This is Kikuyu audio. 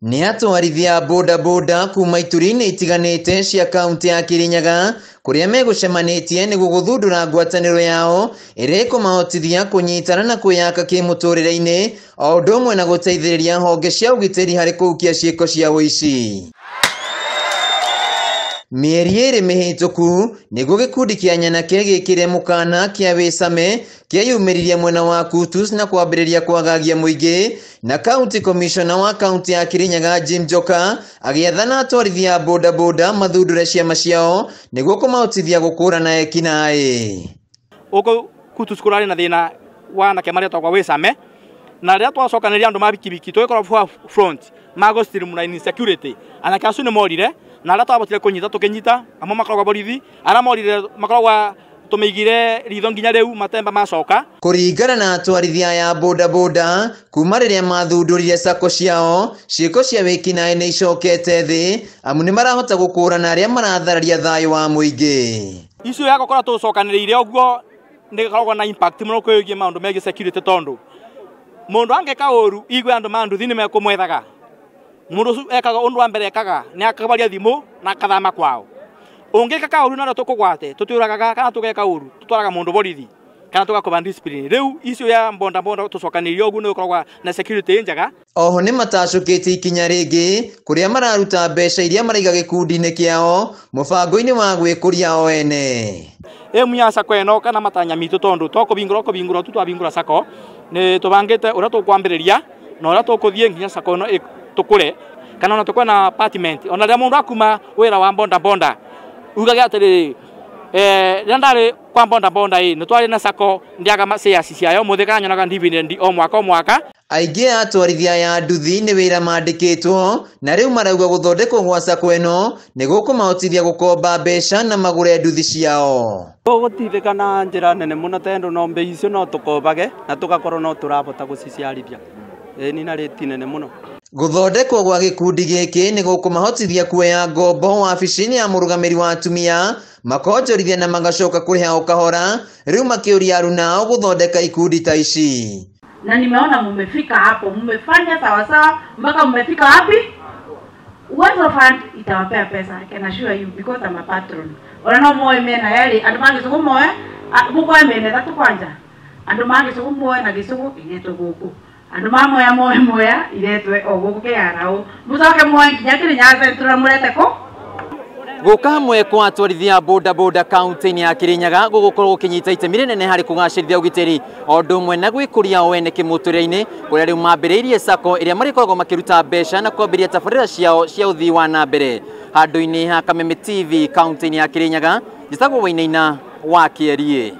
Nĩ atwarithia bodaboda kuma ituri-inĩ itiganĩte cia kaunti ya Kirinyaga kũrĩa megũcemanĩtie nĩguo gũthundũra ngwatanĩro yao ĩrĩa ĩkũmahotithia kũnyitana na kwĩyaka kĩmũtũrĩre-inĩ o ũndũ ũmwe na gũteithĩrĩria honge cia ũgitĩri harĩ kũhukia ciĩko cia ũici. Mĩeri ĩrĩ mĩhĩtũku nĩguo gĩkundi kĩa nyanake gĩkĩre mũkana kĩa Wĩcame kĩeyumĩririe mwena wa Kutus na kwambĩrĩria kwagagia mũingĩ na county commissioner wa kaunti ya Kirinyaga Jim Njoka agĩathana atwarithia a bodaboda mathundũre ciama ciao nĩguo kũmahotithia gũkũrana ekinaĩ. Gũkũ Kutus kũrarĩ na thĩna wa anake maretagwo Wĩcame na rĩrĩa twacokanĩria andũ ma bikibiki tũgĩkorwo front magũ streamline insecurity anake acio nĩ morire na arĩa twabotire kũnyita tũkĩnyita amwe makoragwo borithi arĩa morire makoragwo tũmĩigire ritho nginya rĩu matemba macoka. Kũringana na atwarithia ya bodaboda kuma rĩrĩa mathundũrire sacco ciao ciĩko cia wĩkinaĩ nĩ icokete thĩ amu nĩ marahota gũkũrana arĩa marathararia thayũ wa mũingĩ. Icio ya gũkorwo tũcokanĩrĩire ũguo nĩ gĩkoragwo na impact mũno kwĩgiĩ maũndũ megiĩ security tondũ mũndũ angĩka ũru igue andũ ma nduthi nĩ mekũmwethaga. Mũndũ ũcio ekaga ũndũ wa mbere ekaga nĩ akabaria thimũ na akathama kwao. Ũngĩka kaũru na tũkũgwate tũtiũragaga kana tũgeka ũru tũtwaraga mũndũ borithi kana tũgakũba discipline. Rĩu icio ya bonda bonda tũcokanĩrĩire ũguo nĩ gũkoragwo na security njega. Oho nĩ matacũkĩtie ikinya rĩngĩ kũrĩa mararuta mbeca iria maraiga gĩkundi-inĩ kĩao mũbango-inĩ wa gwĩkũria o ene. Ĩmu ya sacco ĩno kana matanya mitũ tondũ to kũbingũra kũbingũra tu twabingũra sacco nĩ tũbangĩte ũrĩa tũkwambĩrĩria na ũrĩa tũkũthiĩ nginya sacco ĩno tũkũre kana ona tũkwe na apartment ona rĩrĩa mũndũ akuma wĩra wa bonda bonda ugage atĩrĩrĩ rĩrĩa ndarĩ kwa bonda bonda ĩ nĩ twarĩ na sacco ndiaga shares ciayo mũthĩ kana nyonaga dividend o mwaka o mwaka. Aingĩ a atwarithia ya nduthi nĩ wĩra mandĩkĩtwo na rĩu marauga gũthondekwo gwa sacco ĩno nĩ gũkũmahotithia gũkomba mbeca na magũre nduthi ciao. Tũgũteithĩka na njĩra nene mũno tondũ no mbei icio no tũkombage na tũgakorwo no tũrahota gũciciarithia. Ĩni na rĩti nene mũno. Gũthondekwo gwa gĩkundi gĩkĩ nĩ gũkũmahotithia kuoya ngombo wabici-inĩ ya mũrũgamĩrĩri wa atumia makonjorithia na magacoka kũrĩha o kahora rĩu makĩũria aruna ao gũthondeka ikundi ta ici. Na nimeona mumefika hapo, mumefanya sawa sawa mpaka mumefika wapi? Uwezo Fund itawapea pesa, I can assure you because I'm a patron. Ona no moe mena yali andu mangi moe mukoe mena tatu kwanja. Andu mangi moe na gĩcũgũ iretwo gũkũ. Andu ma moya moe moya iretwe o gũkũ kĩarao. Mucoke moe nginya Kirinyaga Central murete kũ? Gũka hamwe kwa atwarithia bodaboda kaunti-inĩ ya Kirinyaga gũgũkorwo gũkĩnyita itemi rĩnene harĩ kũgacĩrithia ũgitĩri o ũndũ ũmwe na gwĩkũria o ene kĩmũtũrĩre-inĩ kũrĩa rĩu mambĩrĩirie sacco ĩrĩa marĩkoragwo makĩruta mbeca na kwambĩrĩria tabarĩra ciao cia ũthii wa na mbere. Handũ-inĩ ha Kameme TV kaunti-inĩ ya Kirinyaga njĩtagwo Wainaina wa Kĩeriĩ.